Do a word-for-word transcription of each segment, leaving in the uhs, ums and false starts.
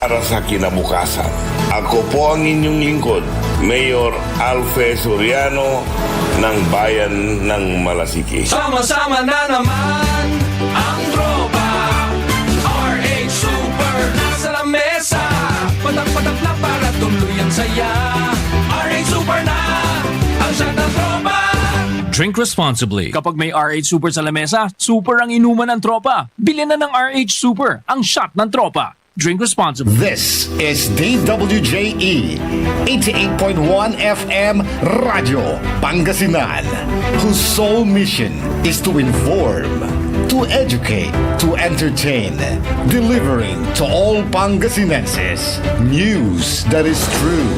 Para sa kinabukasan. Ako po ang inyong lingkod, Mayor Alfe Soriano ng Bayan ng Malasiqui. Sama-sama na naman ang tropa. R H Super nasa lamesa. Patak-patak na para tuloy ang saya. R H Super na ang shot ng tropa. Drink responsibly. Kapag may R H Super sa lamesa, super ang inuman ng tropa. Bilhin na ng R H Super, ang shot ng tropa. Drink responsibly. This is D W J E, eighty-eight point one F M Radyo Pangasinan, whose sole mission is to inform, to educate, to entertain, delivering to all Pangasinenses news that is true,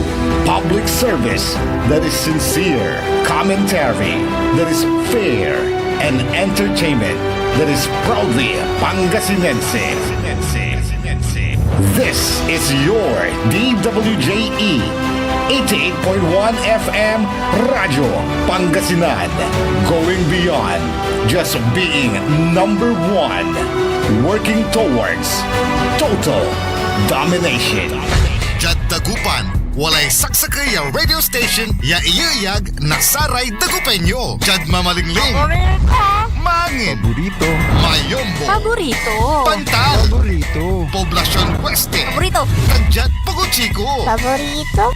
public service that is sincere, commentary that is fair, and entertainment that is proudly Pangasinense. This is your D W J E, eighty-eight point one F M Radyo Pangasinan, going beyond just being number one, working towards total domination. Diad Dagupan, walay saksakey ya radio station ya iyeyag na saray Dagupeño. Diad Mamalingling, Paborito! Mangin, Paborito! Mayombo, Paborito! Pantal, Paborito! Poblacion Oeste, Paborito! Tan diad Pogo Chico. Paborito!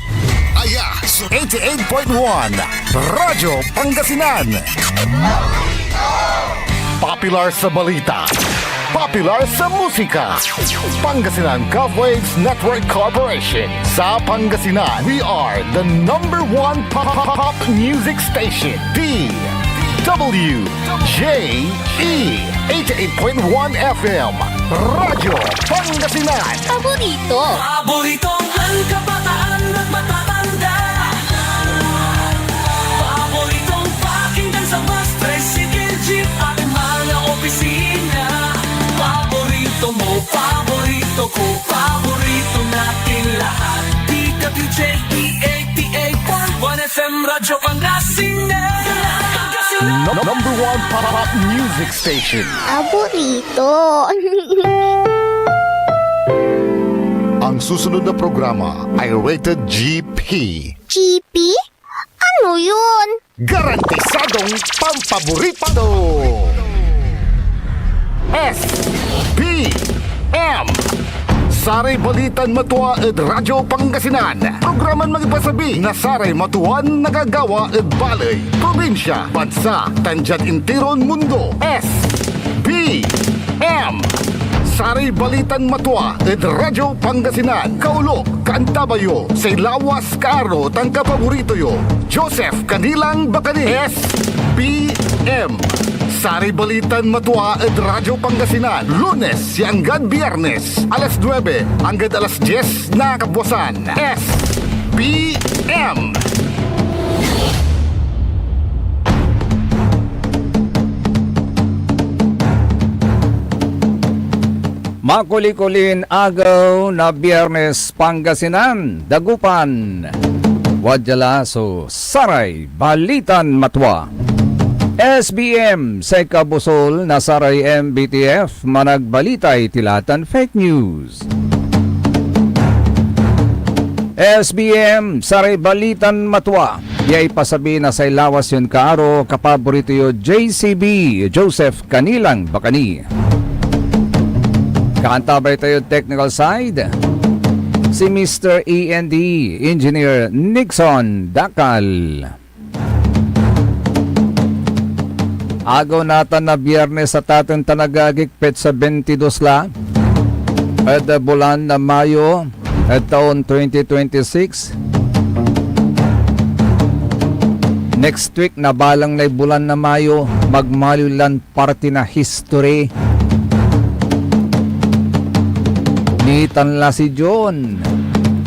Aya so eighty-eight point one Radyo Pangasinan. Popular sa balita, popular sa musika. Pangasinan Gov Waves Network Corporation. Sa Pangasinan, we are the number one pop, pop, pop music station. D W J E, eighty-eight point one F M, Radyo Pangasinan. Paborito! Paboritong kabataan at matatanda. Paboritong pakinggan sa bus, tricycle, jeep, at mga opisina. Paborito mo, paborito ko, paborito natin lahat. D W J E eighty-eight point one F M Radyo Pangasinan. Pangasinan. Num-, number one pop music station. Paborito. Ang susunod na programa ay rated G P. G P? Ano yun? Garantisadong pampaborito! S P M. Saray balitan matua ed Radyo Pangasinan. Programan mangipasabi na saray matuan nagagawa ed baley, probinsya, bansa, tan diad intiron mundo. S P M. Saray balitan matua ed Radyo Pangasinan. Kaulo, kaantabay yo say lawas, kaaro, tan kapaborito yo, Joseph Canilang Bacani. S P M. Saray balitan matua ed Radyo Pangasinan, Lunes ya anggad Biyernes, alas nuebe anggad alas dies na kabwasan. S P M. Makuli-kulin agew na Biyernes, Pangasinan, Dagupan. Wadya la so saray balitan matua. S B M, say kabusol na saray M B T F, managbalitay tila tan fake news. S B M, saray balitan matua ya ipasabi na say lawas yon kaaro, kapaborito yo, J C B, Joseph Canilang Bacani. Kaantabay tayod technical side, si Mister E N D, Engineer Nixon Dacal. Agew natan na Biyernes, sataten tan agagik, petsa bintidos la ed bulan na Mayo ed taon twenty twenty-six. Next week, nabalang lay bulan na Mayo, magmaliw lan parte na history. Nitan la si June.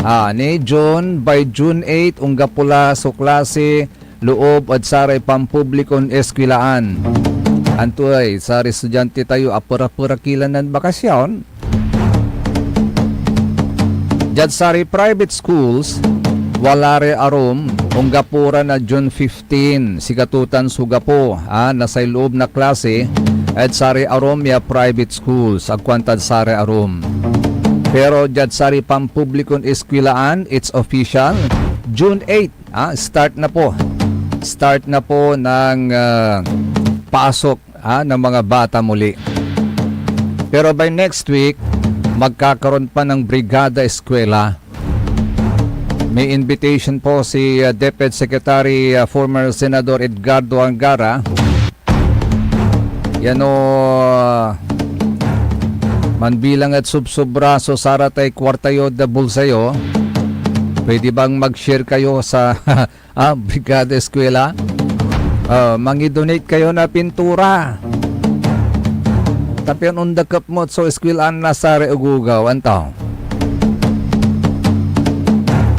Ah, ni June, by June eight, onggapo la so klase loob ed saray pampublikon eskwelaan. Antoy saray estudyante tayo a pera-pera ki la nen bakasyon? Diad saray private schools, wala ray arum, onggapo ra na June fifteen, sikatotan so gapo, ah, na say loob na klase ed saray arum ya private schools, agkuantad saray arum. Pero diad saray pampublikon eskwelaan, it's official. June eight, ah, start na po. Start na po ng, ah, pasok, ah, ng mga bata muli. Pero by next week, magkakaroon pa ng Brigada Eskwela. May invitation po si, ah, DepEd Secretary, ah, former Senador Edgardo Angara. Yan o, ah, manbilang et subsobra so saratay kuarta yo da bulsa yo. Pwede bang mag-share kayo sa, ah, Brigada Eskwela? Ah, mangi-donate kayo na pintura. Ta pian ondakep met so eskwelaan na saray ogogaw, anto?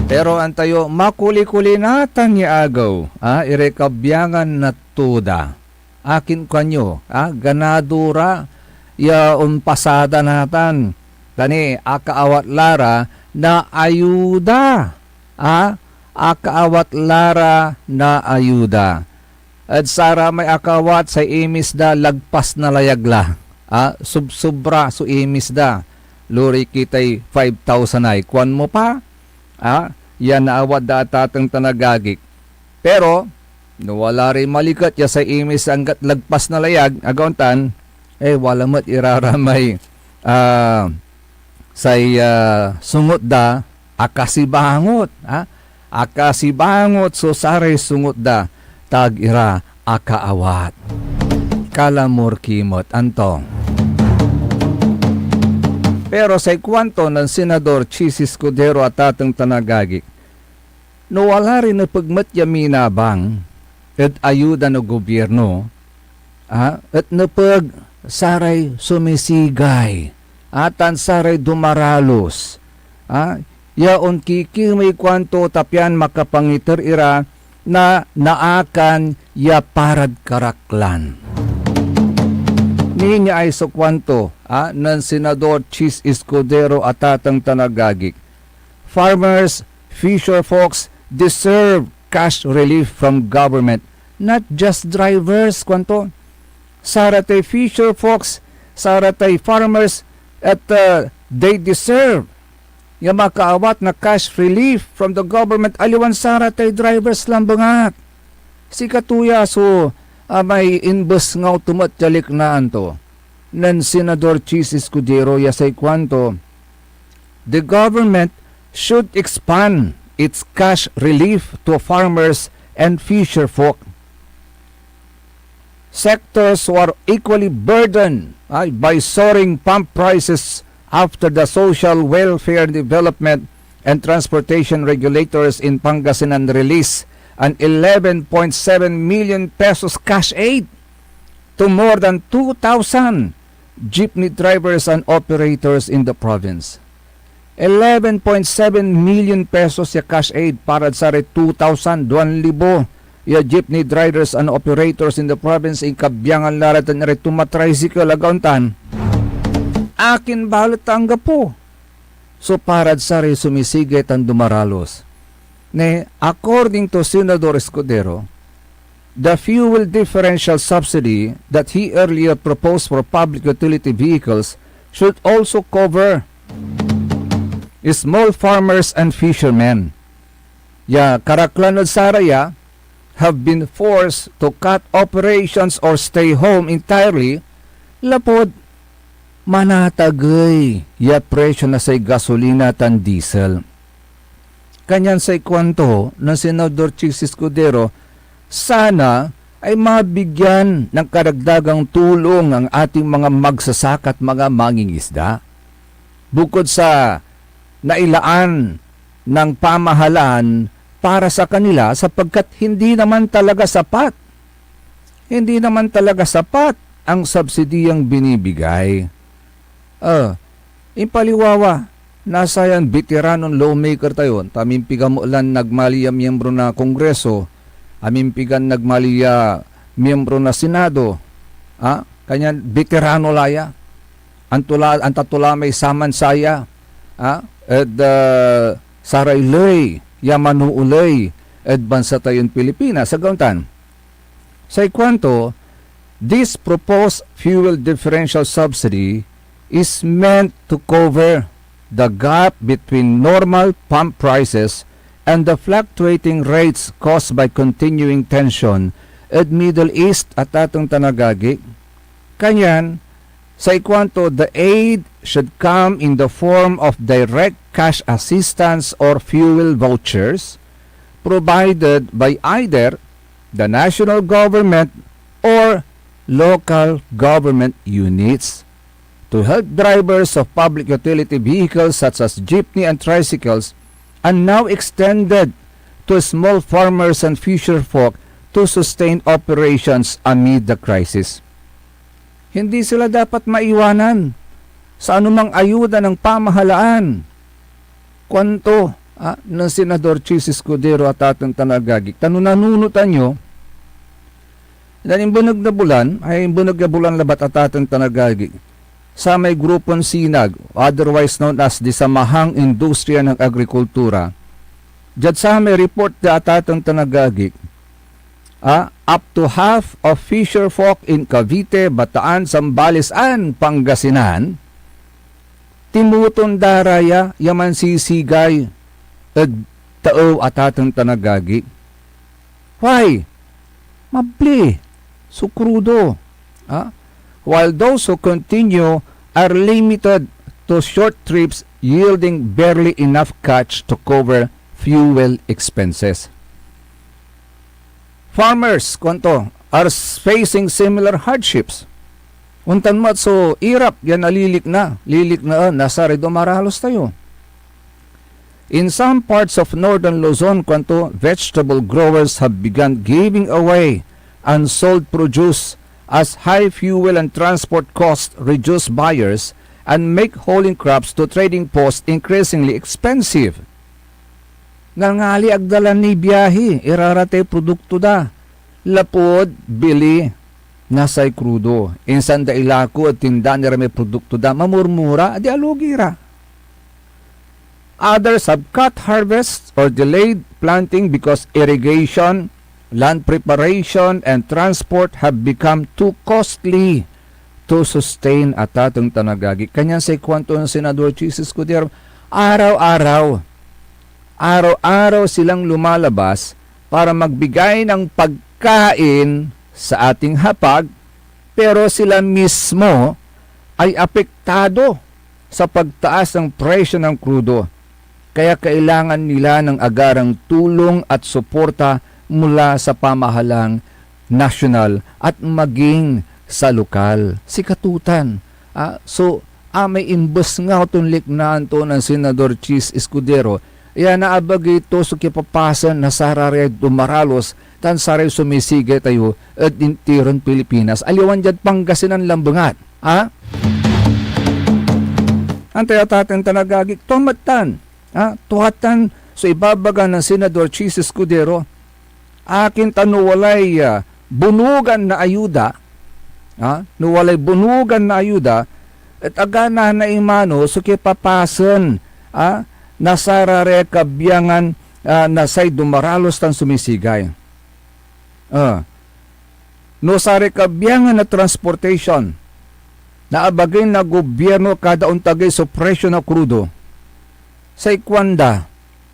Pero antayo, makuli-kuli natan ya agew, ah, iray kabyangan na tuda. Akin kuanyo, ah, ganado ra ya ompasada natan. Kani, akaawat la ra na ayuda, ah, akaawat la ra na ayuda. Ed saramay akaawat, say imis da lagpas na layag la. Ah, subsobra so imis da. Lori kitay five thousand ay. Kuan mo pa? Ah, ya naawat da atateng tan agagik. Pero, no wala ray maliket ya say imis anggat lagpas na layag, agaw tan, eh, wala met iraramay, ah, say, ah, sungot da, akasibangot, ah, akasibangot so saray sungot da, ta ag ira akaawat. Kalamor ki met, anto? Pero say kuanto nen Senador Chiz Escudero, atateng tan agagik, no wala ray nepeg met ya minabang ed ayuda na gobyerno, ah, et nepeg saray sumisigay, ah, tan saray dumaralos, ah, ya onkikimey kuanto ta pian makapangiter ira na naakan ya parad karaklan. Ninia ay so kuanto, ah, nen Senador Chiz Escudero, atateng tan agagik. Farmers, fisher folks deserve cash relief from government, not just drivers, kuanto. Saratay fisher folks, saratay farmers, et, uh, they deserve ya makaawat na cash relief from the government, aliwan saratay drivers lambengat. Sikato ya so, ah, may imbesngaw to met ya liknaan to nen Senador Chiz Escudero ya say kuanto, "The government should expand its cash relief to farmers and fisher folk, sectors who are equally burdened, ah, by soaring pump prices after the Social Welfare Development and Transportation Regulators in Pangasinan release an eleven point seven million pesos cash aid to more than two thousand jeepney drivers and operators in the province." Eleven point seven million pesos ya cash aid para saray two thousand, duan libo, ya jeepney drivers and operators in the province, inkabyangan la ra tan iray tumatricycle, agaw tan. Akin balet ta anggapo so parad saray sumisigay tan dumaralos. Ne, according to Senador Escudero, the fuel differential subsidy that he earlier proposed for public utility vehicles should also cover small farmers and fishermen. Ya karaklan ed saraya have been forced to cut operations or stay home entirely lapud manatagey ya presyo na say gasolina tan diesel. Kanyan say kuanto nen Senador Chiz Escudero, sana ay mabigyan ng karagdagang tulong ang ating mga magsasaka at mga mangingisda. Bukod sa nailaan ng pamahalaan para sa kanila, sapagkat hindi naman talaga sapat. Hindi naman talaga sapat ang subsidiyang binibigay. Ah, impaliwawa, nasayan veteranon lawmaker tayo, ta amimpigan mo lan nagmaliw ya miyembro na Kongreso, amimpigan nagmaliw ya miyembro na Senado, ah, kanyan veterano la ya. Anto la, anta to la may saman saya, ah, ed, ah, saray ley ya manooley ed bansa tayon Pilipinas. Agaw tan, say kuanto, this proposed fuel differential subsidy is meant to cover the gap between normal pump prices and the fluctuating rates caused by continuing tension ed Middle East, atateng tan agagi. Kanyan, say kuanto, the aid should come in the form of direct cash assistance or fuel vouchers provided by either the national government or local government units to help drivers of public utility vehicles such as jeepney and tricycles, and now extended to small farmers and fisher folk to sustain operations amid the crisis. Hindi sila dapat maiwanan sa anumang ayuda ng pamahalaan, kuanto, ah, nen Senador Chiz Escudero, atateng tan agagi. Ta no nanunotan yo, nen imbeneg na bulan, ay imbeneg na bulan labat, atateng tan agagi, samay grupon sinag, otherwise known as the Samahang Industriya ng Agrikultura, diad samay report da, atateng tan agagi, ah, up to half of fisher folk in Cavite, Bataan, Zambales, and Pangasinan, timuton da ra ya, ya mansisigay ed taew, atateng tan agagi. Why? Mabli so krudo. Ah? While those who continue are limited to short trips yielding barely enough cash to cover fuel expenses. Farmers, kuanto, are s-, facing similar hardships. Ontan met so irap ya nalilikna, liliknaen na saray dumaralos tayo. In some parts of northern Luzon, kuanto, vegetable growers have begun giving away unsold produce as high fuel and transport costs reduce buyers and make hauling crops to trading posts increasingly expensive. Ngalngali agda la ni biahi ira ratay produkto da, lapud bili na say krudo. Insan da ilako ed tinda ni ra may produkto da, mamurmura, adi alugi ra. Others have cut harvests or delayed planting because irrigation, land preparation, and transport have become too costly to sustain, atateng tan agagi. Kanyan say kuanto nen Senador Chiz Escudero, araw-araw, araw-araw silang lumalabas para magbigay ng pagkain sa ating hapag, pero sila mismo ay apektado sa pagtaas ng presyo ng krudo. Kaya kailangan nila ng agarang tulong at suporta mula sa pamahalang nasyonal at maging sa lokal. Sikatotan, ah, so, amay imbesngaw ton liknaan to nen Senador Chiz Escudero, ya naabagey to so kipapasen na sararayay dumaralos tan saray sumisigay tayo ed intiron Pilipinas, aliwan diad Pangasinan lambengat, ha? Antay atateng tan agagik, tua met tan, ha? Tua tan so ibabaga nen Senador Chiz Escudero, akin ta no walay, ah, bunugan na ayuda, ha? No walay bunugan na ayuda, et agana na imano so kipapasen, ah, na sararayay kabiangan, ah, na say dumaralos tan sumisigay. Ah, no saray kabiangan na transportation, naabagey na gobyerno kada ontagey so presyo na krudo, say kuanda,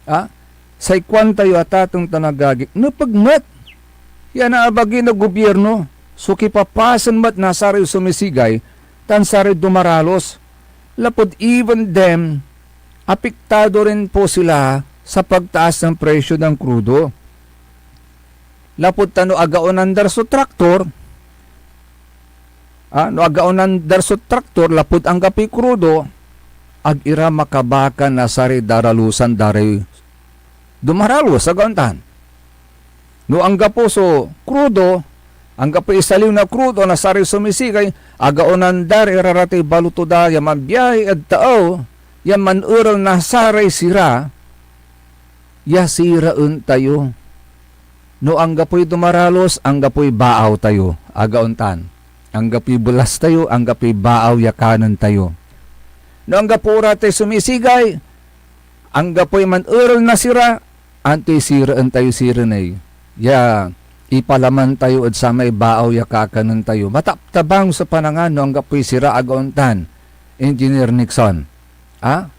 ah, say kuan tayo, atateng tan agagik, nepeg met ya naabagey na gobyerno so kipapasen met na saray sumisigay tan saray dumaralos, lapud even them, apektado rin po sila sa pagtaas ng presyo ng krudo. Lapud ta no agaonan da ra so traktor, ah, no agaonan da ra so traktor lapud anggapoy krudo, ag ira makabakan na saray daralusan da ray dumaralos, agaon tan. No anggapo so krudo, anggapoy isaliw na krudo na saray sumisigay, agaonan da ra ira ratay baloto da ya manbiahi ed taew ya manerel na saray sira ya siraen tayo. No anggapoy dumaralos, anggapoy baaw tayo, agaon tan. Anggapoy belas tayo, anggapoy baaw ya kanen tayo. No anggapo ratay sumisigay, anggapoy manerel na sira, antoy siraen tayo sirin ey ya ipalaman tayo ed samay baaw ya kakanen tayo? Mataptabang so panangan no anggapoy sira, agaon tan, Engineer Nixon. Ah?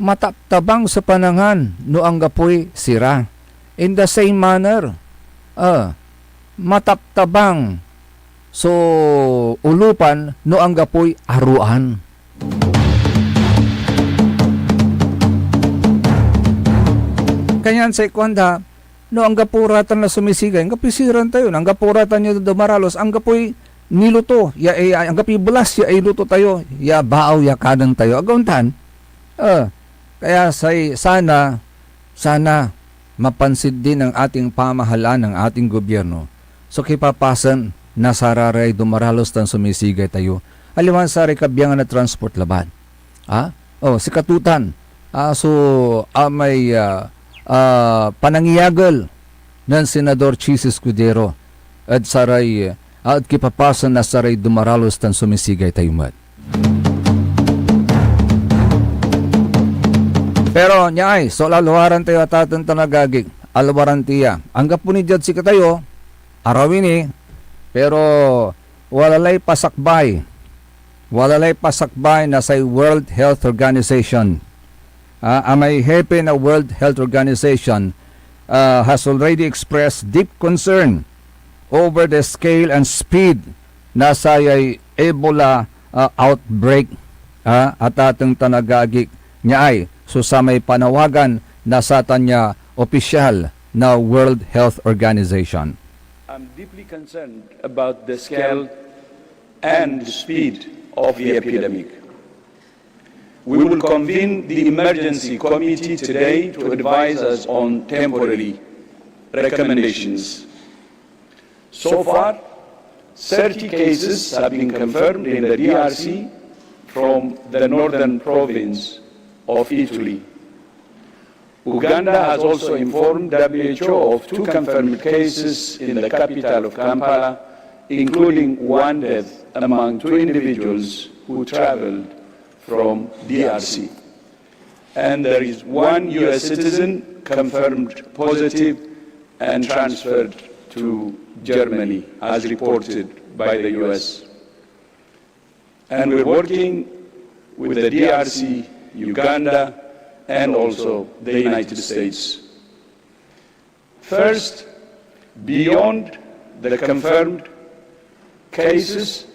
mataptabang so panangan no anggapoy sira. In the same manner, ah, mataptabang so ulupan no anggapoy aroan. Kanyan say kuanda, no anggapo ra tan la sumisigay, anggapoy siran tayo, no anggapo ra tan ya dumaralos, anggapoy niluto, ya, ya, anggapoy belas ya iluto tayo, ya baaw ya kanen tayo. Aga ontan, ah, kaya say, sana, sana mapansin din ng ating pamahalaan, ng ating gobyerno, so kipapasen na sararay dumaralos tan sumisigay tayo. Aliwan saray kabiangan na transport labat. Ah? Oh, sikatotan. Ah, so, ah, may, ah, ah, panangiyagel nen Senador Chiz Escudero ed saray, ah, ed kipapasen na saray dumaralos tan sumisigay tayo met. Pero niay, so alwaran tayo, ataten tan agagi, alwaran ti ya. Anggapo ni diad sikatayo, arawini, pero wala lay pasakbay. Wala lay pasakbay na say World Health Organization. Ah, amay hepe na World Health Organization, ah, has already expressed deep concern over the scale and speed na sayay Ebola, ah, outbreak, ah, ataten tan agagi, niay so samay panawagan na satan ya opisyal na World Health Organization. I'm deeply concerned about the scale and speed of the epidemic. We will convene the emergency committee today to advise us on temporary recommendations. So far, thirty cases have been confirmed in the D R C from the northern province of Italy. Uganda has also informed W H O of two confirmed cases in the capital of Kampala, including one death among two individuals who traveled from D R C. And there is one U S citizen confirmed positive and transferred to Germany, as reported by the U S. And we're working with the D R C, Uganda, and also the United States. First, beyond the confirmed cases,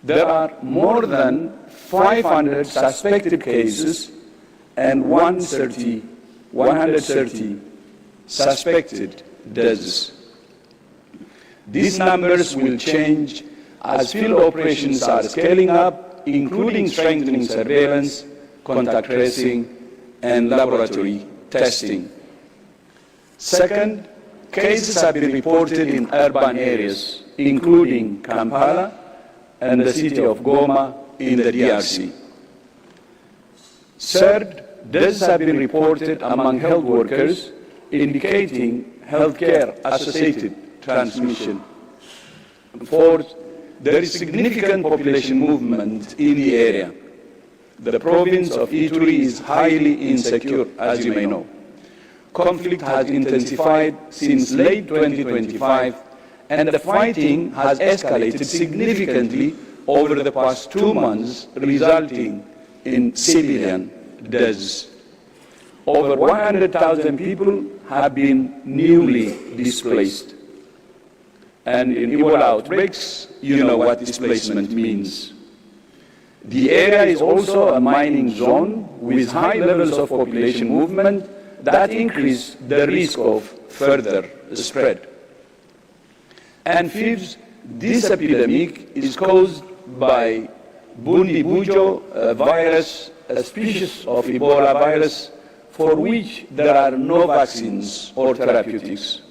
there are more than five hundred suspected cases and one thirty, one hundred thirty suspected deaths. These numbers will change as field operations are scaling up, including strengthening surveillance, contact tracing, and laboratory testing. Second, cases have been reported in urban areas, including Kampala and the city of Goma in the D R C. Third, deaths have been reported among health workers, indicating healthcare-associated transmission. Fourth, there is significant population movement in the area. The province of Ituri is highly insecure, as you may know. Conflict has intensified since late twenty twenty-five, and the fighting has escalated significantly over the past two months, resulting in civilian deaths. Over one hundred thousand people have been newly displaced. And in Ebola outbreaks, you know what displacement means. The area is also a mining zone with high levels of population movement that increase the risk of further spread. And fifth, this epidemic is caused by Bundibugyo, a virus, a species of Ebola virus, for which there are no vaccines or therapeutics.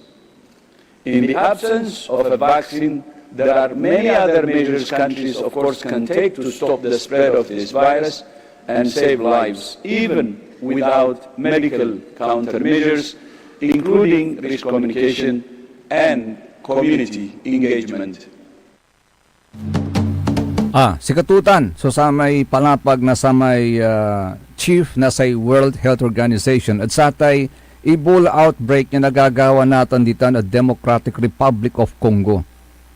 In the absence of a vaccine, there are many other measures countries, of course, can take to stop the spread of this virus and save lives, even without medical countermeasures, including risk communication and community engagement. Ah, sikatotan so samay palapag na samay, ah, chief na say World Health Organization ed satay Ebola outbreak ya nagagawa natan ditan ed Democratic Republic of Congo.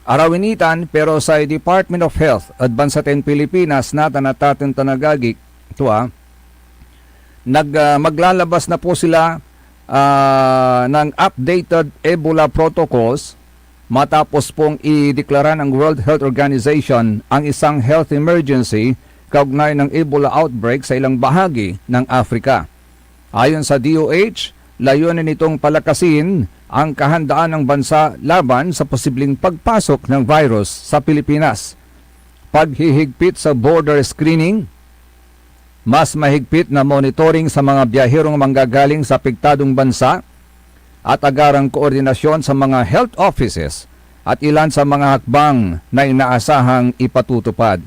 Arawinitan, pero say Department of Health ed bansa tayon Pilipinas natan, ataten tan agagi, tua, Nag, ah, maglalabas na po sila, ah, ng updated Ebola protocols matapos pong ideklara ng World Health Organization ang isang health emergency kaugnay ng Ebola outbreak sa ilang bahagi ng Africa. Ayon sa D O H, layunin nitong palakasin ang kahandaan ng bansa laban sa posibleng pagpasok ng virus sa Pilipinas. Paghihigpit sa border screening, mas mahigpit na monitoring sa mga biyaherong manggagaling sa apektadong bansa at agarang koordinasyon sa mga health offices at ilan sa mga hakbang na inaasahang ipatutupad.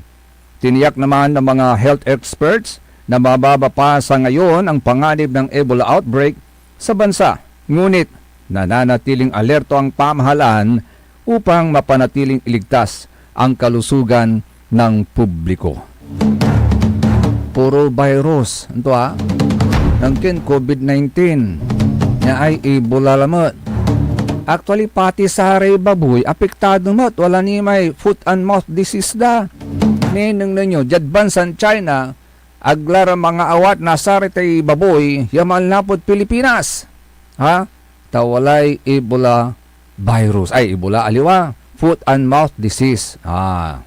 Tiniyak naman ng mga health experts na mababa pa sa ngayon ang panganib ng Ebola outbreak sa bansa. Ngunit nananatiling alerto ang pamahalaan upang mapanatiling iligtas ang kalusugan ng publiko. Puro virus, ito ah. Nangkin covid nineteen, nia ay Ebola lamet. Actually, pati saray baboy, apektado met. Wala ni may foot and mouth disease da. Ninengneng yo, diad bansan China, agla ra mangaawat na saray tay baboy ya manlapud Pilipinas. Ha? Ta walay Ebola virus. Ay, Ebola, aliwa. Foot and mouth disease. Ah.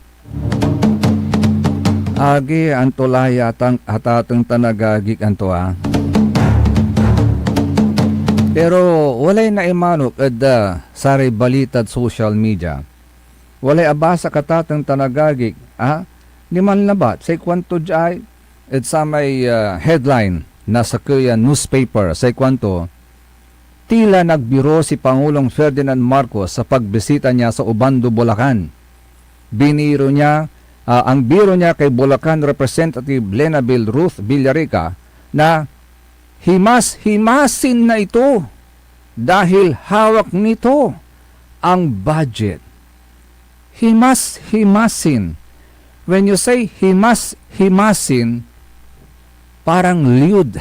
Agi, anto la ya atang, atateng tan agagik anto, ah. Pero walay naimanok ed, ah, saray balitad social media. Walay abasa, atateng tan agagik, ah. Niman labat, say kuanto diay, ed samay, ah, headline na sakey a newspaper, say kuanto, tila nagbiro si Pangulong Ferdinand Marcos sa pagbisita nia sa Obando, Bulacan. Biniro nia, ah, ang biro nia kay Bulacan Representative Lenabel Ruth Villarica na himas-himasin na ito dahil hawak nito ang budget. Himas-himasin. When you say himas-himasin, parang lewd.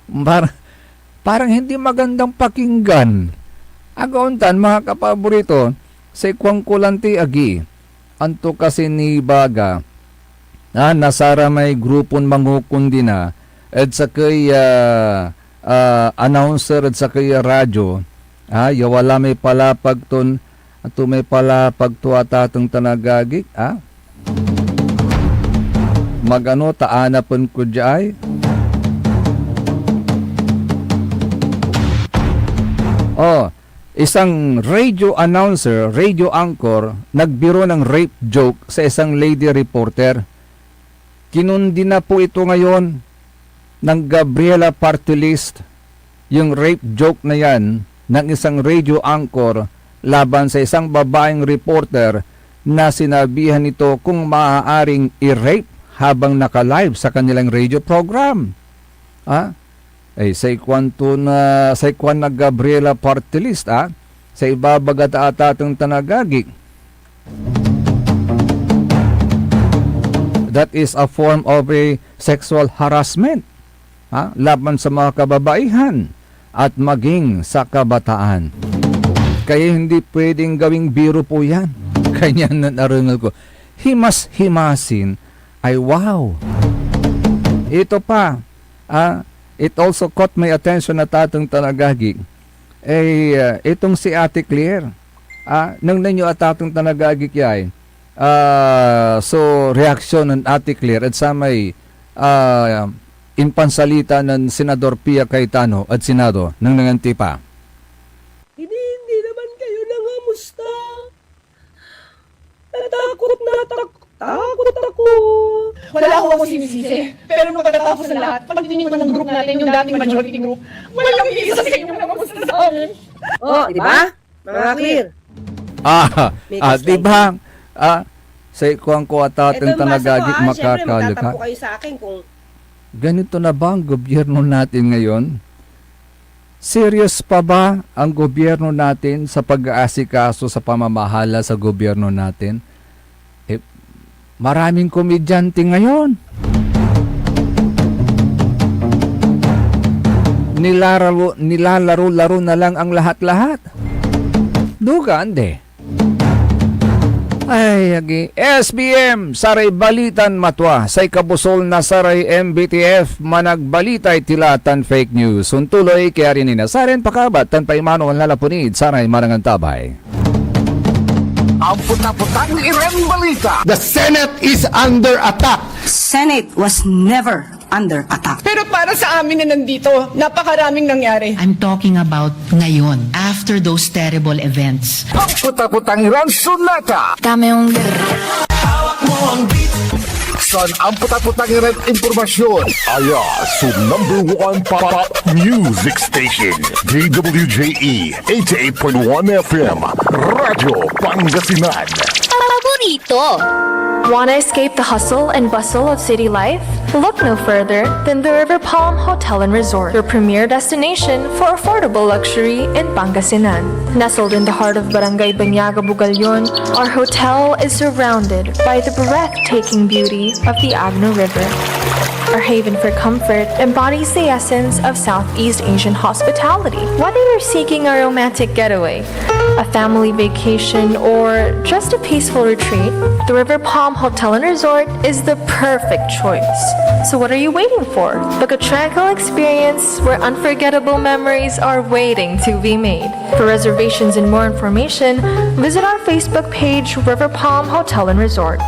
Par-, parang hindi magandang pakinggan. Agaon tan, mga kapaborito, say kuanko lanti agi, anto kasi nibaga, ah, na saramay grupon mangokondina ed sakey, ah, ah, announcer ed sakey a radyo, ah, ya wala may palapag ton, ato may palapag to, atateng tan agagik, ah? Magano ta anapen ko diay? Oh, isang radio announcer, radio anchor, nagbiro ng rape joke sa isang lady reporter. Kinondina po ito ngayon ng Gabriela Party List, yung rape joke na yan ng isang radio anchor laban sa isang babaeng reporter na sinabihan nito kung maaaring i-rape habang naka-live sa kanilang radio program. Ah? Ay, say kuanto na, say kuan na Gabriela Party List, ah? Say ibabaga ta, atateng tan agagik, that is a form of a sexual harassment, ha, laban sa mga kababaihan at maging sa kabataan. Kaya hindi pwedeng gawing biro po yan. Kanya nan arengel ko. Himas-himasin ay wow. Ito pa, ah, it also caught my attention, atateng tan agagik. Eh, ah, itong si Ate Claire, ah, nengneng yo, atateng tan agagik, yay. Ah, so, reaksyon nen Ate Claire ed samay, ah, impansalita nen Senador Pia Cayetano ed Senado. Nengnengen ti pa. Hindi, hindi naman kayo nangamusta. Natakot, natak-, takot ako. Wala ho ako sinisisi. Pero nung pagkatapos ng lahat, pag tinikman ng group natin, yung dating majority group, walang isa sa inyo nangamusta sa amin. Oh, di ba? Mga clear. Ah, may ah, di gaslighting ba? Ah, say kuan ko, atateng tan agagik, ah, syempre, magtataka po kayo sa akin kung ganito na ba ang gobyerno natin ngayon? Serious pa ba ang gobyerno natin sa pag-aasikaso sa pamamahala sa gobyerno natin? Eh, maraming komedyante ngayon. Nilalaro, nilalaro-laro na lang ang lahat-lahat. Duga, ande. Ay, agi. S B M, saray balitan matwa, say kabusol na saray M B T F, managbalitay tila tan fake news. Ontuloy kay Arin Inasaren pakabat tan paimano an lalapunid saray marangan tabay. Amputaputang Iran Balita. The Senate is under attack. Senate was never under attack. Pero para sa amin na nandito, napakaraming nangyari. I'm talking about ngayon, after those terrible events. Amputaputang Iran Sonata. Dame un Hawak mo ang beat. San amputaputang Iran impormasyon. Aya so number one pop music station, D W J E eighty-eight point one F M, Radyo Pangasinan. Paborito. Want to escape the hustle and bustle of city life? Look no further than the River Palm Hotel and Resort, your premier destination for affordable luxury in Pangasinan. Nestled in the heart of Barangay Banyaga, Bugallon, our hotel is surrounded by the breathtaking beauty of the Agno River. Our haven for comfort embodies the essence of Southeast Asian hospitality. Whether you're seeking a romantic getaway, a family vacation, or just a peaceful retreat, the River Palm Hotel and Resort is the perfect choice. So what are you waiting for? Book a tranquil experience where unforgettable memories are waiting to be made. For reservations and more information, visit our Facebook page, River Palm Hotel and Resort.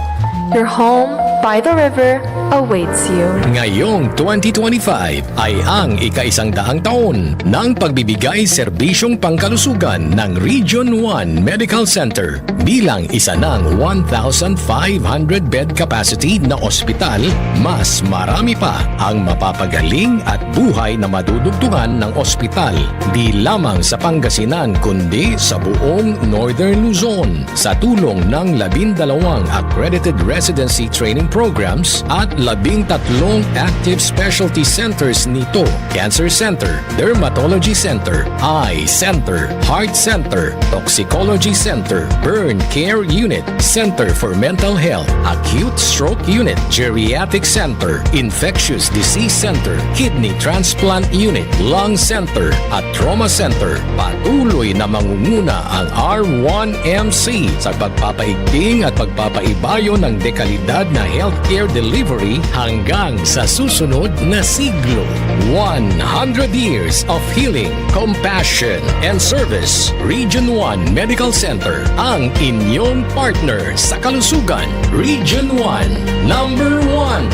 Your home by the river awaits you. Ngayong twenty twenty-five ay ang ikaisang daang taon ng pagbibigay serbisyong pangkalusugan ng Region one Medical Center. Bilang isa ng one thousand five hundred bed capacity na ospital, mas marami pa ang mapapagaling at buhay na madudugtungan ng ospital, di lamang sa Pangasinan kundi sa buong Northern Luzon. Sa tulong ng labindalawang accredited residency training programs at labintatlong active specialty centers nito, Cancer Center, Dermatology Center, Eye Center, Heart Center, Toxicology Center, Burn Care Unit, Center for Mental Health, Acute Stroke Unit, Geriatric Center, Infectious Disease Center, Kidney Transplant Unit, Lung Center, at Trauma Center. Patuloy na mangunguna ang R one M C sa pagpapaigting at pagpapaibayo ng dekalidad na healthcare delivery hanggang sa susunod na siglo. One hundred years of healing, compassion, and service. Region one Medical Center, ang inyong partner sa kalusugan. Region one, number one.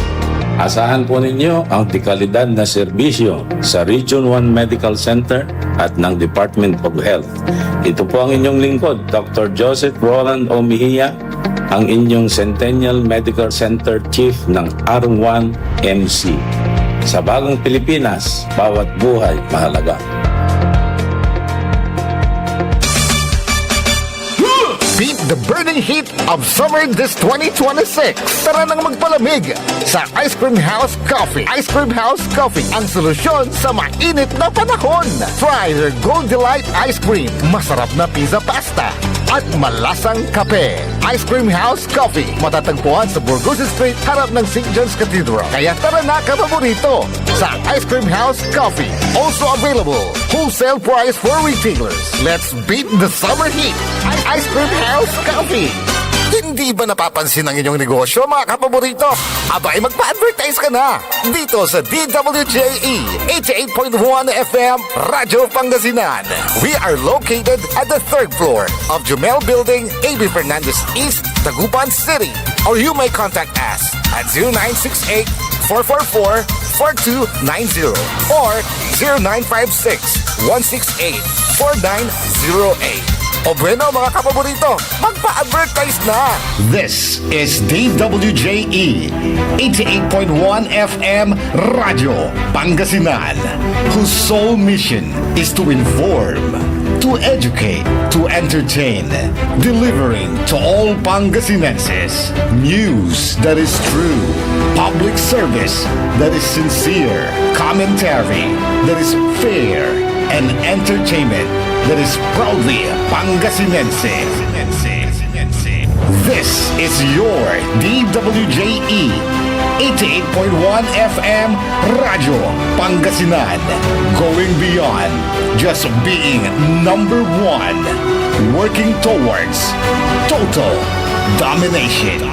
Asahan po ninyo ang dekalidad na serbisyo sa Region one Medical Center at ng Department of Health. Ito po ang inyong lingkod, Doctor Joseph Roland O. Mejia, ang inyong Centennial Medical Center Chief ng R one M C. Sa bagong Pilipinas, bawat buhay mahalaga. Beat the burning heat of summer this twenty twenty-six. Tara nang magpalamig sa Ice Cream House Coffee. Ice Cream House Coffee, ang solusyon sa mainit na panahon. Try their Gold Delight Ice Cream, masarap na pizza pasta, at malasang kape. Ice Cream House Coffee, matatagpuan sa Burgos Street, harap ng Saint John's Cathedral. Kaya tara na, kapaborito, sa Ice Cream House Coffee. Also available, wholesale price for retailers. Let's beat the summer heat. Ice Cream House Coffee. Hindi ba napapansin ang inyong negosyo, mga kapaborito? Abay, magpa-advertise ka na dito sa D W J E eighty-eight point one F M Radyo Pangasinan. We are located at the third floor of Jumel Building, A B Fernandez East, Dagupan City. Or you may contact us at zero nine six eight, four four four, four two nine zero or zero nine five six, one six eight, four nine zero eight. O bueno, mga kapaborito, magpa-advertise na! This is D W J E eighty-eight point one F M Radyo Pangasinan, whose sole mission is to inform, to educate, to entertain, delivering to all Pangasinenses news that is true, public service that is sincere, commentary that is fair, and entertainment that is proudly Pangasinense. This is your D W J E eighty-eight point one F M Radyo Pangasinan. Going beyond just being number one. Working towards total Domination.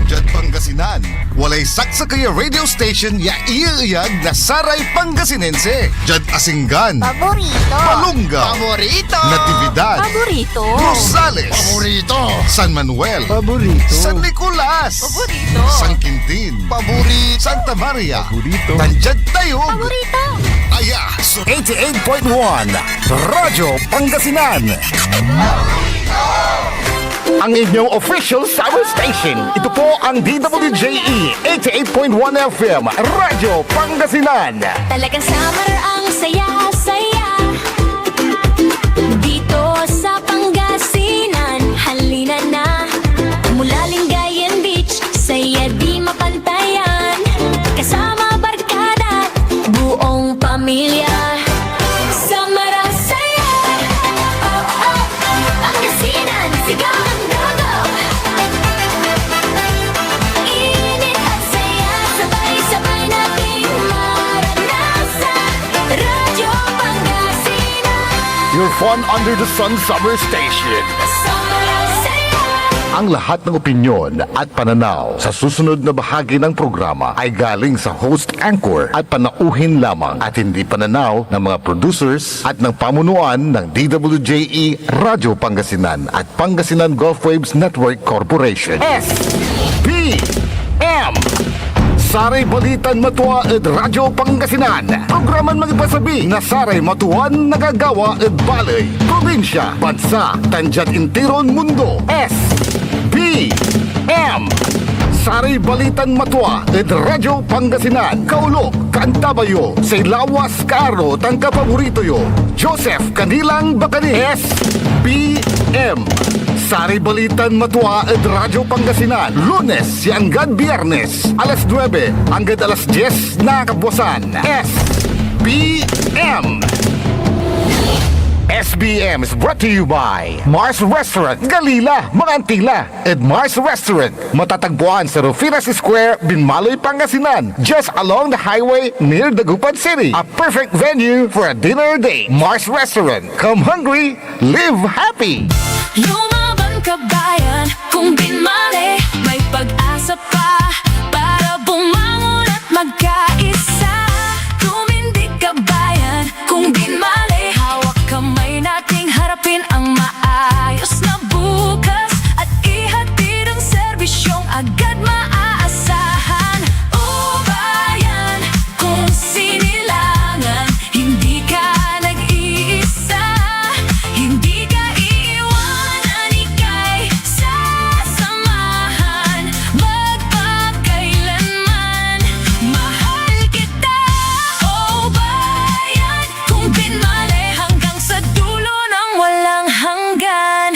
Diad Pangasinan, walay saksakey a radio station ya iyeeyag na saray Pangasinense. Diad Asingan, Paborito. Palunga, Paborito. Natividad, Paborito. Rosales, Paborito. San Manuel, Paborito. San Nicolas, Paborito. San Quintin, Paborito. Santa Maria, Paborito. Tan diad Tayug. Paborito. Aya so eighty-eight point one Radyo Pangasinan. Ang inyong official summer station. Ito po ang D W J E eighty-eight point one F M, Radyo Pangasinan. Talagang summer ang saya-saya dito sa Pangasinan. Halina na, mula Lingayen Beach, saya di mapantayan. Kasama barkada, buong pamilya. Summer ang saya. Oh, oh, oh. Pangasinan, sigaw ang dogdog. Init at saya, sabay-sabay nating maranasan. Radyo Pangasinan. Your fun under the sun summer station. Summer ang saya. Ang lahat ng opinyon at pananaw sa susunod na bahagi ng programa ay galing sa host anchor at panauhin lamang at hindi pananaw ng mga producers at ng pamunuan ng D W J E Radyo Pangasinan at Pangasinan Gulf Waves Network Corporation. S P M. Saray balitan matua ed Radyo Pangasinan. Programan mangipasabi na saray matuan nagagawa ed baley, probinsya, bansa, tan diad intiron mundo. S P M. Saray balitan matua ed Radyo Pangasinan. Kaolop, kaantabayo, say lawas, kaaro, tan kapaborito yo, Joseph Canilang Bacani. S P M. Saray balitan matua ed Radyo Pangasinan, Lunes ya anggad Biyernes, alas nuebe anggad alas dies na kabuasan. S P M. S B M is brought to you by Mars Restaurant, Galila, mga Antila, ed Mars Restaurant. Matatagpuan sa Rufinas Square, Binmaloy, Pangasinan, just along the highway near Dagupan City. A perfect venue for a dinner date. Mars Restaurant. Come hungry, live happy. Lumaban, kabayan, kung binmali, may pag-asa pa para bumangon at magkaisa. Tumindig, kabayan, kung binmali, hawak kamay nating harapin ang maayos na bukas at ihatid ang serbisyong agad maaasahan. O bayan, kung sinilangan, hindi ka nag-iisa, hindi ka iiwanan, ika'y sasamahan magpakailanman. Mahal kita, o bayan, kung binmali hanggang sa dulo ng walang hanggan.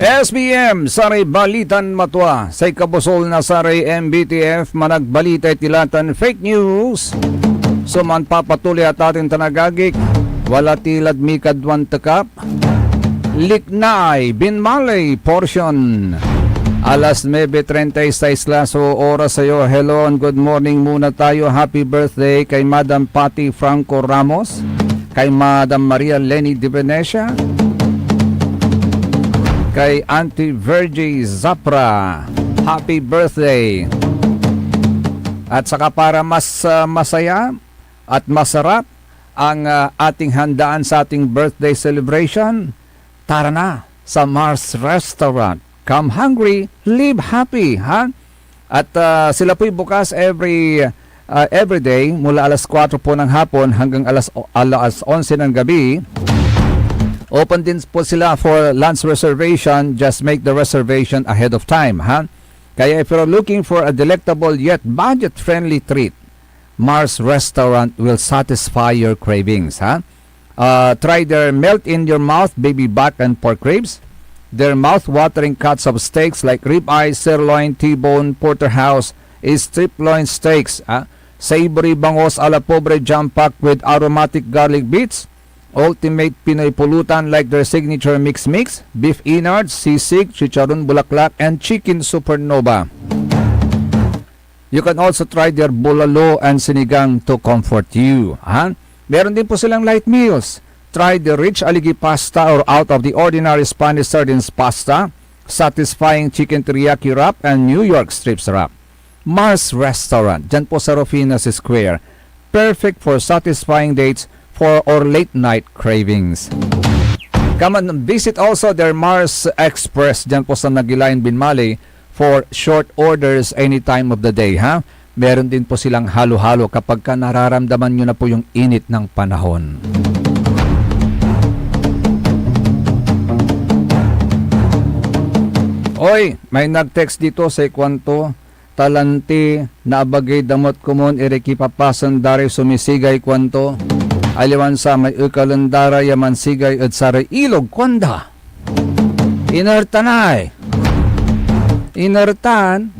S B M, saray balitan matua, say kabusol na saray M B T F, managbalita itila tan fake news. So, manpapatuloy at atin tan agagik, wala tilad mikadwan tekap. Liknay, Binmaley portion. Alas nuebe treinta y seis la so oras sayo. Hello and good morning muna tayo. Happy birthday kay Madam Patty Franco Ramos, kay Madam Maria Leni de Venecia, kay Auntie Virgie Zapra. Happy birthday. At saka para mas, ah, masaya at masarap ang, ah, ating handaan sa ating birthday celebration, tara na sa Mars Restaurant. Come hungry, live happy, ha? At, ah, sila po'y bukas every, ah, every day mula alas kuwatro po ng hapon hanggang alas o-, alas onse ng gabi. Open din po sila for lunch reservation. Just make the reservation ahead of time, ha? Kaya if you're looking for a delectable yet budget-friendly treat, Mars Restaurant will satisfy your cravings, ha? Uh, try their melt-in-your-mouth baby back and pork ribs, their mouth-watering cuts of steaks like ribeye, sirloin, T-bone, porterhouse, strip loin steaks, ha? Savory bangus a la pobre jam-packed with aromatic garlic bits, ultimate Pinoy pulutan like their signature mix mix, beef innards, sisig, chicharon bulaklak, and chicken supernova. You can also try their bulalo and sinigang to comfort you. Ha? Meron din po silang light meals. Try the rich aligi pasta or out of the ordinary Spanish sardines pasta, satisfying chicken teriyaki wrap, and New York strips wrap. Mars Restaurant, dyan po sa Rufina Square. Perfect for satisfying dates for or late night cravings. Come and visit also their Mars Express dyan po sa Nagilayan, Binmali for short orders any time of the day, ha? Meron din po silang halo-halo kapag ka nararamdaman nyo na po yung init ng panahon. Oy, may nag-text dito, say kuanto, "Talanti, naabagay damot komon iri kipapasen da ray sumisigay," kuanto. Aliwan samay ekalen da ra ya mansigay ed saray ilog, kuanda. Inertanay. Inertan.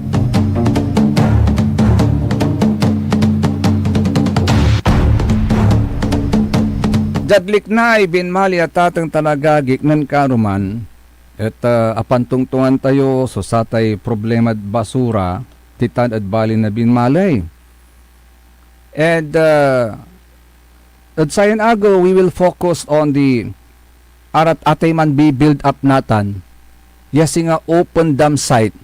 Diad liknay Binmali a tateng tan agagik nen karuman, et, ah, apantongtongan tayo so satay problemad basura ditan ed bali na Binmali. And, uh, ed sayan agew, we will focus on the arat atay manbi-build up natan, ya singa open dump site,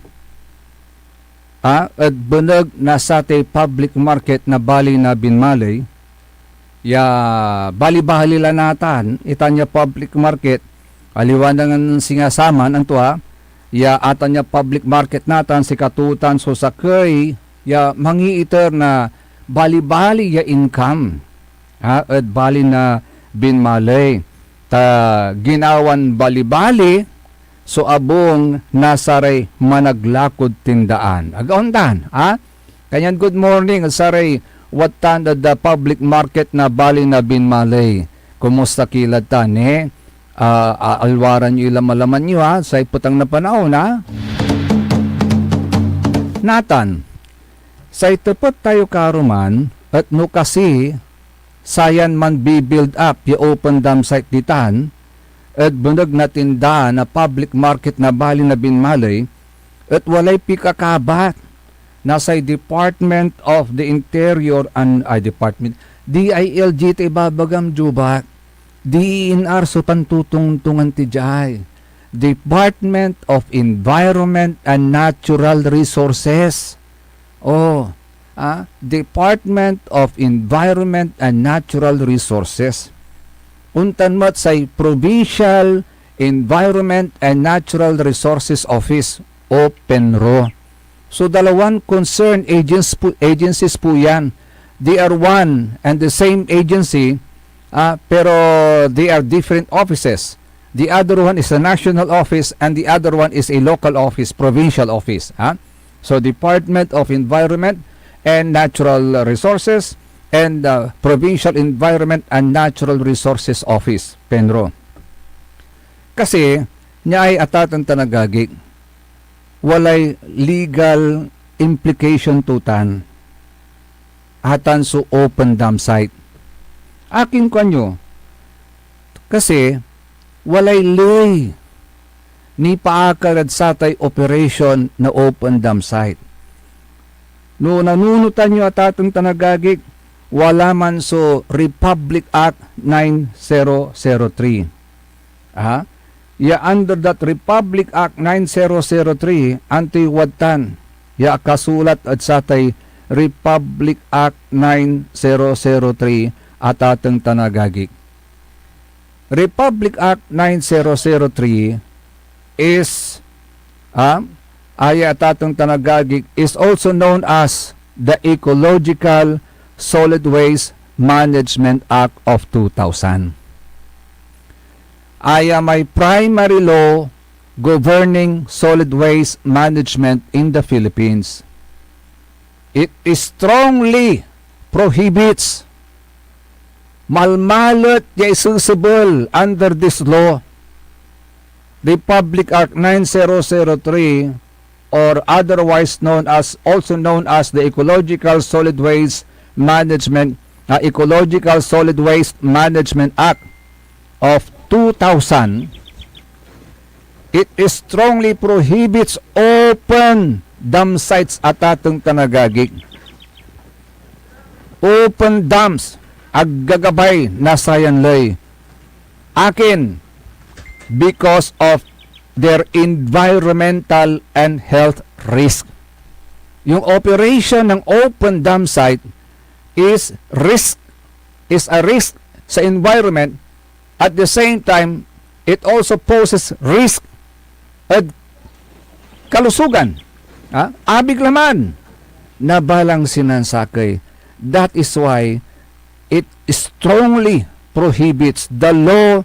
ah, ed beneg na satay public market na bali na Binmali, ya bali-bali la natan, itan ya public market, aliwan nen singa saman, anto, ah, ya atan ya public market natan, sikato tan so sakey ya mangiiter na bali-bali ya income, ha, ed bali na Binmali. Ta ginawan bali-bali so abung na saray managlakod tindaan. Aga ontan, ha? Kanyan good morning ed saray wadtan ed, ah, public market na bali na Binmali. Kumusta ki lad tan, eh? Ah, ah, alwaran yo lamalaman yo, ha? Say petang na panaon, ha? Natan, say tepet tayo karuman et no kasi sayan manbi-build up ya open dump site ditan ed beneg na tinda na public market na bali na Binmali et walay pikakabat na say Department of the Interior and, ay, Department, D I L G tay ibabagam, Jubak. D E N R so pantotongtongan ti diay. Department of Environment and Natural Resources. Oh, ah, Department of Environment and Natural Resources. Ontan met say Provincial Environment and Natural Resources Office o PENRO. So, dalawan concerned agents po, agencies po yan. They are one and the same agency, ah, pero they are different offices. The other one is a national office and the other one is a local office, provincial office, ha? So, Department of Environment and Natural Resources and, uh, Provincial Environment and Natural Resources Office, PENRO. Kasi, niay atateng tan agagik, walay legal implication to tan. Atan so open dump site. Akin kuanyo, kasi walay ley nipaakar ed satay operation na open dump site. No nanunotan yo, atateng tan agagik, wala man so Republic Act nine zero zero three. Ah, ya under that Republic Act nine zero zero three, antoy wadtan ya akasulat ed satay Republic Act nine zero zero three, atateng tan agagik? Republic Act nine zero zero three is, ah, aya, atateng tan agagik, is also known as the Ecological Solid Waste Management Act of two thousand. Aya may primary law governing solid waste management in the Philippines. It strongly prohibits, malmalet ya isesebel under this law, Republic Act nine zero zero three, or otherwise known as, also known as the Ecological Solid Waste Management, uh, Ecological Solid Waste Management Act of two thousand, it strongly prohibits open dump sites, atateng tan agagik. Open dumps, ag gagabay na sayan ley. Akin, because of their environmental and health risk. Yung operation ng open dump site is risk, is a risk sa environment. At the same time, it also poses risk ed kalusugan. Ha? Abig laman na balang sinansakey. That is why it strongly prohibits the law.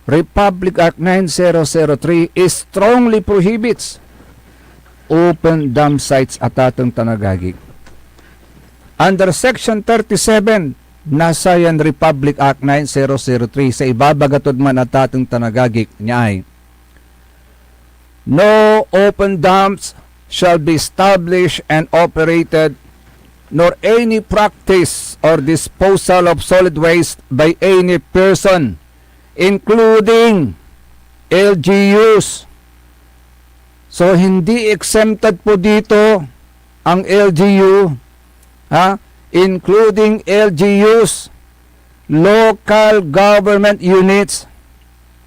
Republic Act nine zero zero three is strongly prohibits open dump sites, atateng tan agagi. Under Section thirty-seven na sayan Republic Act nine zero zero three, sa ibabaga tod man, atateng tan agagi, niay, "No open dumps shall be established and operated, nor any practice or disposal of solid waste by any person, including L G Us." So, hindi exempted po dito ang L G U, ha? Including L G Us, local government units,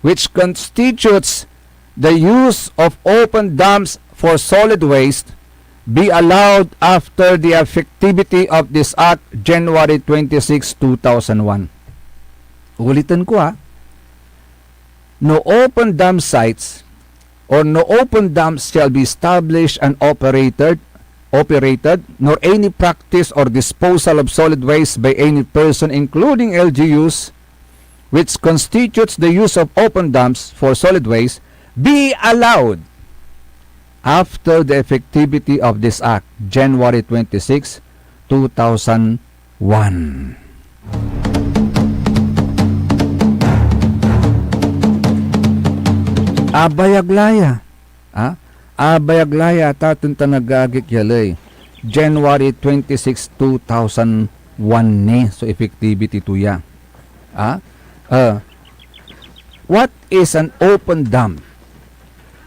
which constitutes the use of open dumps for solid waste, be allowed after the effectivity of this Act, January twenty-six, two thousand one. Ulitin ko, ha. No open dump sites or no open dumps shall be established and operated, operated, nor any practice or disposal of solid waste by any person, including L G Us, which constitutes the use of open dumps for solid waste, be allowed after the effectivity of this Act, January twenty-six, two thousand one. Abayag la ya. Ha? Abayag la ya, atateng tan agagik, ya ley. January twenty-six, two thousand one ni so effectivity to ya. Ha? Ah, what is an open dump?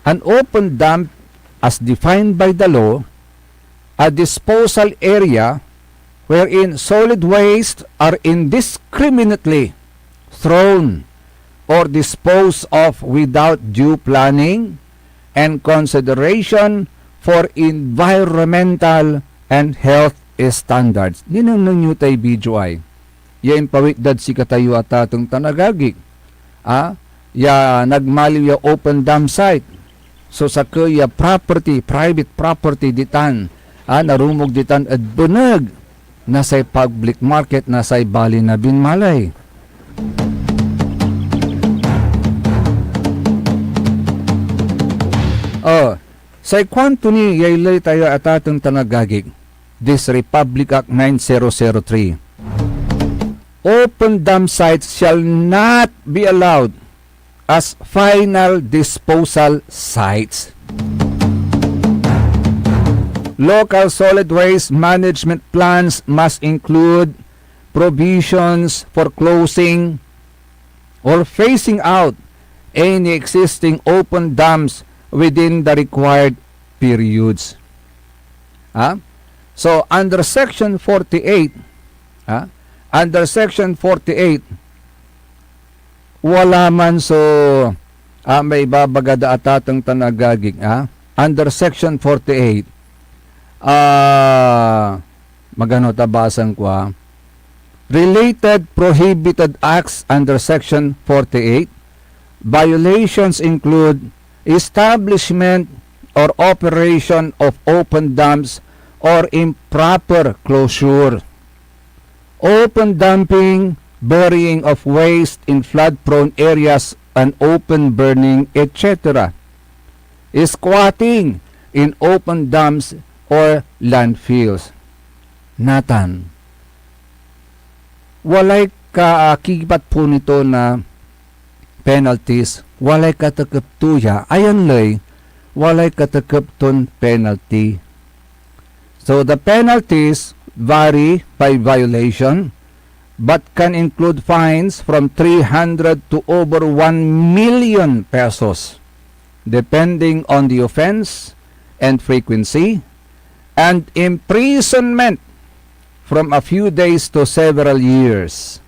An open dump, as defined by the law, a disposal area wherein solid waste are indiscriminately thrown or disposed of without due planning and consideration for environmental and health standards. Ninengneng yo tay video ay ya impawit dad sikatayo, atateng tan agagik, a, ya nagmaliw ya open dump site. So, sakey ya property, private property ditan, a, narumog ditan ed beneg na say public market na say bali na binmalay. Oh, say kuanto ni yay ley tayo, atateng tan agagik, this Republic Act nine zero zero three. Open dump sites shall not be allowed as final disposal sites. Local solid waste management plans must include provisions for closing or phasing out any existing open dumps within the required periods. Ha? So, under Section forty-eight, ha? Under Section forty-eight, wala man so, ah, maibabaga da, atateng tan agagik, ha? Under Section forty-eight, ah, magano ta basaen ko, ah. Related prohibited acts under Section forty-eight, violations include establishment or operation of open dumps or improper closure, open dumping, burying of waste in flood-prone areas, and open burning, et cetera, squatting in open dumps or landfills. Natan, walay kaakibat po nito na penalties, walay katekep to ya, ayan ley, walay katekep ton penalty. So, the penalties vary by violation, but can include fines from three hundred to over one million pesos, depending on the offense and frequency, and imprisonment from a few days to several years.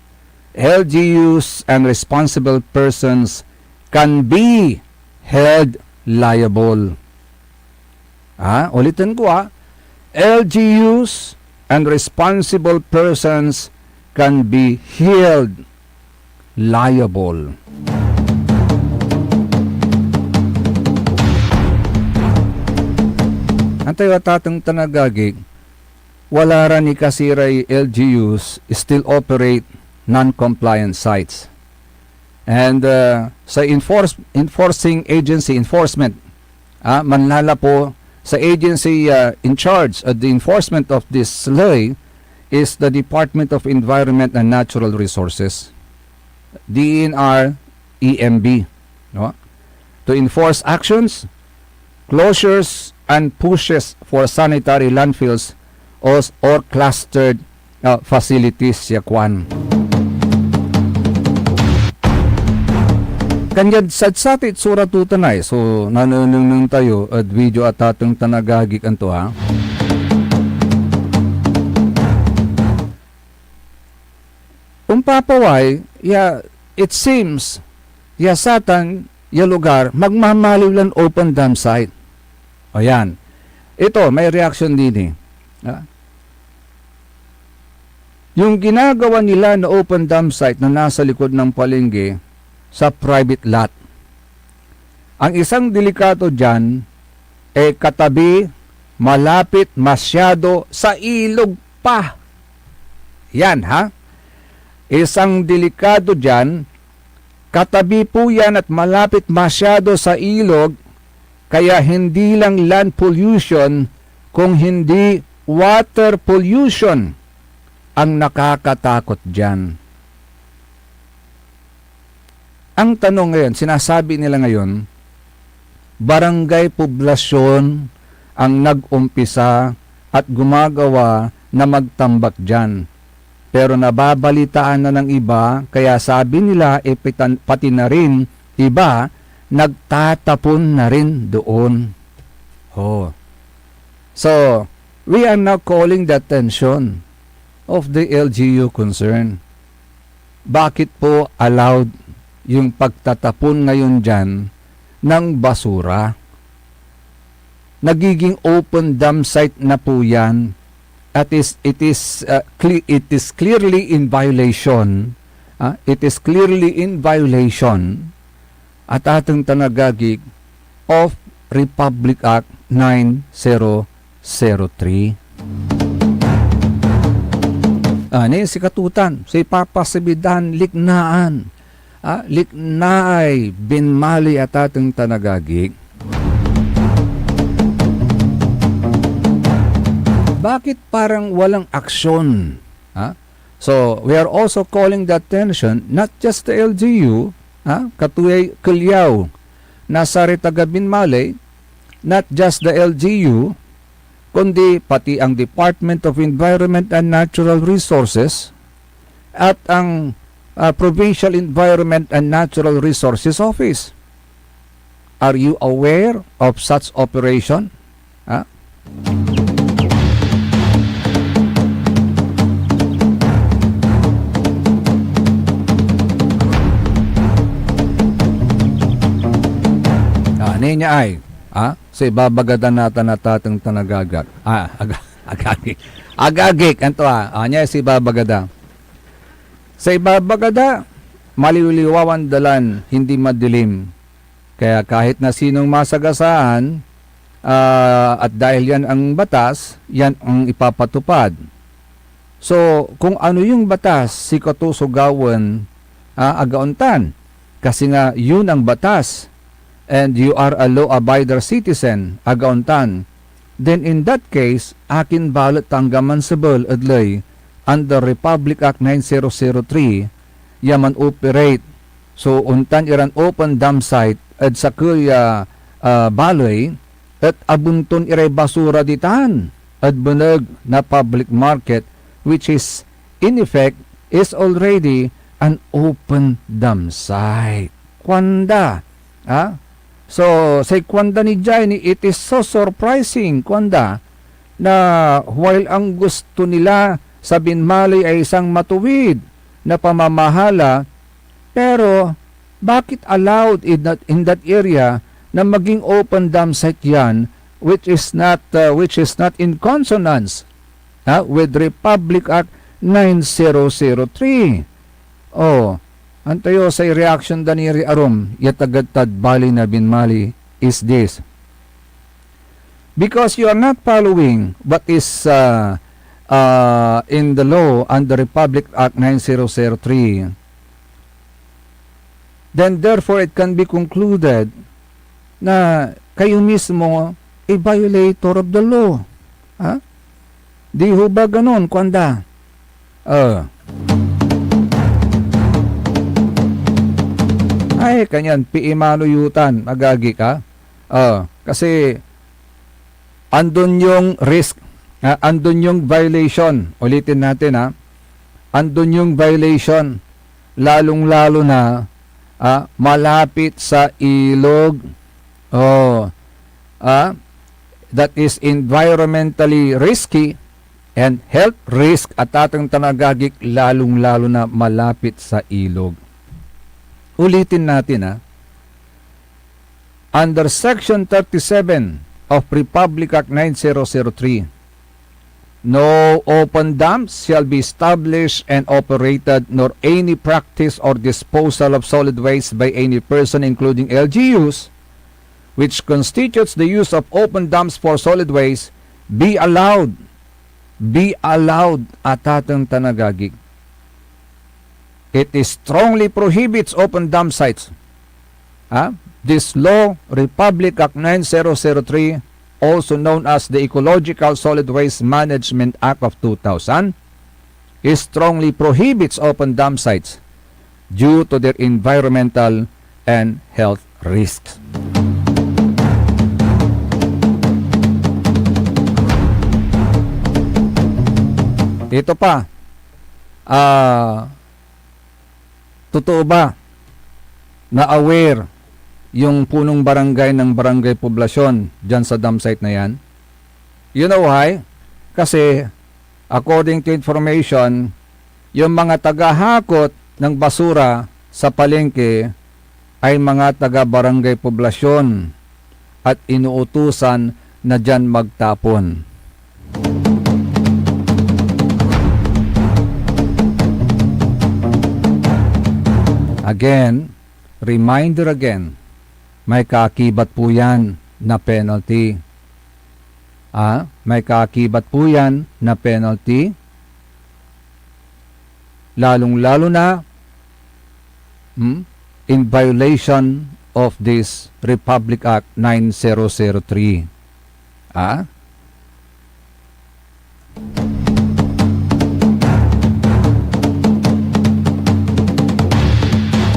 L G Us and responsible persons can be held liable. Ah, uliten ko, ah, L G Us and responsible persons can be held liable. Antayo, atateng tan agagi, wala ra ni kasi ray L G Us still operate non-compliant sites. And, uh, sa enforce-, enforcing agency, enforcement, ah, manlalapo sa agency, uh, in charge of the enforcement of this ley is the Department of Environment and Natural Resources, D E N R E M B, no? To enforce actions, closures and pushes for sanitary landfills or, or clustered, uh, facilities, ya kuan. Kanyad sadsati itsura to tan ay, so, nanenengneng tayo ed video, atateng tan agagik, anto, ha? Ompapaway ya, it seems, ya satan ya lugar magmamaliw lan open dump site. O yan. Ito, may reaksyon din eh. Ah. Yung ginagawa nila na open dump site na nasa likod ng palengke sa private lot. Ang isang delikado diyan, eh, katabi, malapit masyado sa ilog pa. Yan, ha? Isang delikado diyan, katabi po yan at malapit masyado sa ilog, kaya hindi lang land pollution, kung hindi water pollution ang nakakatakot diyan. Ang tanong ngayon, sinasabi nila ngayon, barangay poblasyon ang nag-umpisa at gumagawa na magtambak diyan. Pero nababalitaan na ng iba, kaya sabi nila, eh, pitan-, pati na rin iba, nagtatapon na rin doon. Oh. So, we are now calling the attention of the L G U concern. Bakit po allowed yung pagtatapon ngayon diyan ng basura? Nagiging open dump site na po yan. At is, it is, uh, cle-, it is clearly in violation, ah, it is clearly in violation, atateng tan agagik, of Republic Act nine zero zero three. Ah, ni sikatotan, so ipapasibidan, liknaan, ah, liknaay binmaliw, atateng tan agagik. Bakit parang walang aksyon? Ha? So, we are also calling the attention, not just the L G U, ha? Katuyay kelyaw na saray taga binmaliw, not just the L G U, kundi pati ang Department of Environment and Natural Resources at ang, ah, Provincial Environment and Natural Resources Office. Are you aware of such operation? Ha? Ah, ninia ay, ah, so ibabaga da natan, atateng tan agagak. Ah, aga-, agagik. Agagik, anto, ah? Ah, nia so ibabaga da. Sa ibabaga da, maliwliwawan da lan hindi madilim. Kaya kahit na sinong masagasaan, ah, at dahil yan ang batas, yan ang ipapatupad. So, kung ano yung batas, sikato so gawaen, ah, agaon tan. Kasi nga, yun ang batas. And you are a law-abider citizen, agaon tan. Then in that case, akin balet ta anggaman sebel ed ley under Republic Act nine zero zero three ya man-operate so ontan iran open dump site ed sakey a, ah, baley et abunton iray basura ditan ed beneg na public market, which is, in effect, is already an open dump site. Kuanda, ah? So, say kuanda ni Jaini, it is so surprising, kuanda, na while ang gusto nila sa binmaliw ay isang matuwid, na pamamahala, pero bakit allowed in that, in that area na maging open dump site yan, which is not, uh, which is not in consonance, ha, with Republic Act nine zero zero three? Oh, antayo say reaction da ni Ri Arum, ya tagad tad bali na binmali, is this. Because you are not following what is, uh, uh, in the law under Republic Act nine zero zero three, then therefore it can be concluded na kayo mismo ay violator of the law. Ha? Di ho ba ganun, kuanda? Oh. Ay, kanyan piimano yutan, agagi ka. Oh, kasi andon yung risk, ah, andon yung violation. Ulitin natin, ha. Andon yung violation, lalong-lalo na, ah, malapit sa ilog. Oh, ah, that is environmentally risky and health risk, atateng tan agagik, lalong-lalo na malapit sa ilog. Ulitin natin, ah. Under Section thirty-seven of Republic Act nine zero zero three, no open dumps shall be established and operated, nor any practice or disposal of solid waste by any person, including L G Us, which constitutes the use of open dumps for solid waste, be allowed, be allowed, atateng tan agagik. It strongly prohibits open dump sites. Ha? This law, Republic Act nine zero zero three, also known as the Ecological Solid Waste Management Act of two thousand, strongly prohibits open dump sites due to their environmental and health risks. Ito pa, ah, totoo ba na aware yung punong barangay ng Barangay Poblacion diyan sa dump site na yan? You know why? Kasi, according to information, yung mga tagahakot ng basura sa palengke ay mga taga Barangay Poblacion at inuutusan na diyan magtapon. Again, reminder again, may kaakibat po yan na penalty. Ah, may kaakibat po yan na penalty. Lalong-lalo na, hmm, in violation of this Republic Act nine zero zero three. Ah?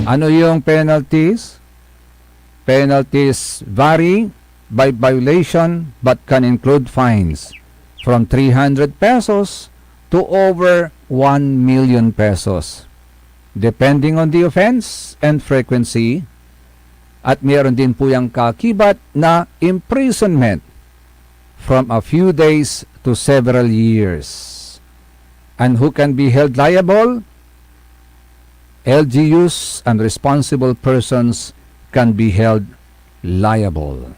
Ano yung penalties? Penalties vary by violation but can include fines from three hundred pesos to over one million pesos, depending on the offense and frequency, at meron din po yang kaakibat na imprisonment from a few days to several years. And who can be held liable? L G Us and responsible persons can be held liable.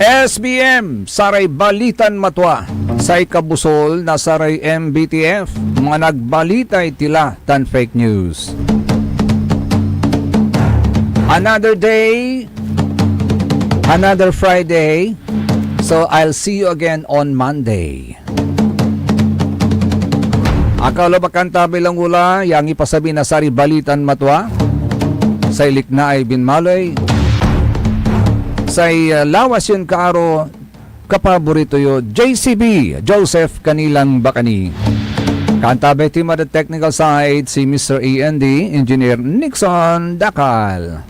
S B M, saray balitan matwa. Say kabusol na saray M B T F, managbalitay tila tan fake news. Another day, another Friday. So, I'll see you again on Monday. Akalo bakan tabay lang ula, yang ipasabi na sari balitan matwa. Say likna ay binmaloy. Say, uh, lawas yon kaaro, kapaborito yo, J C B, Joseph Canilang Bacani. Kantabay team at the technical side, si Mister A N D, Engineer Nixon Dacal.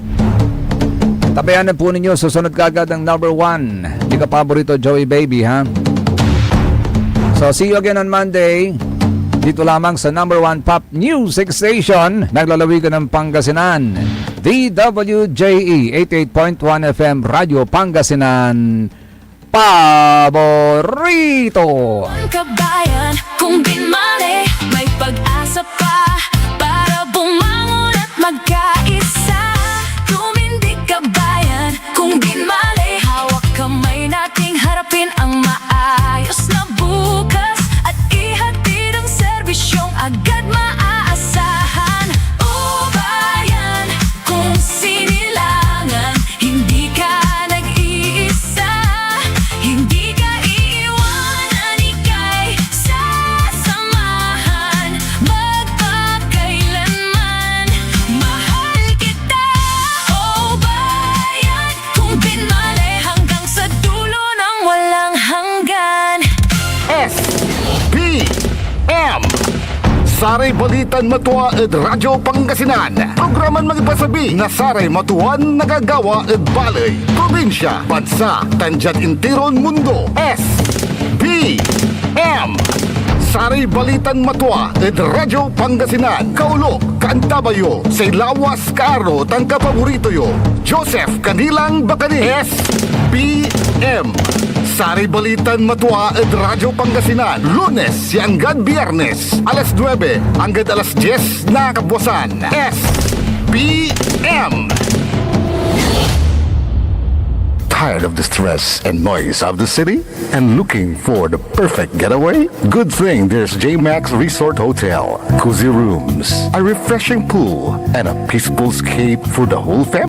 Tabayan na po ninyo, susunod kaagad ang number one. Di ka paborito, Joey Baby, ha? So, see you again on Monday. Dito lamang sa number one pop music station, naglalawigan ng Pangasinan. D W J E eighty-eight point one F M Radyo Pangasinan, paborito. Kabayan, kung binmale, may pag-asa pa para bumangon at magkaisa. Tumindig, kabayan, kung binmale, hawak kamay nating harapin ang maayos na bukas at ihatid ang serbisyong agad maaasahan. O bayan, kung sinilangan, hindi ka nag-iisa, hindi ka iiwanan, ika'y sasamahan magpakailanman. Mahal kita, o bayan, kung binmale hanggang sa dulo ng walang hanggan. S B M. Saray balitan matua ed Radyo Pangasinan. Programan mangipasabi na saray matuan nagagawa ed baley, probinsya, bansa, tan diad intiron mundo. S B M. Saray balitan matua ed Radyo Pangasinan. Kaolop, kaantabayo, say lawas, kaaro, tan kapaborito yo, Joseph Canilang Bacani. S B M. Saray balitan matua ed Radyo Pangasinan, Lunes ya anggad Biyernes, alas nuebe anggad alas dies na kabuasan. S B M. Tired of the stress and noise of the city? And looking for the perfect getaway? Good thing there's J Max Resort Hotel. Cozy rooms, a refreshing pool, and a peaceful escape for the whole family.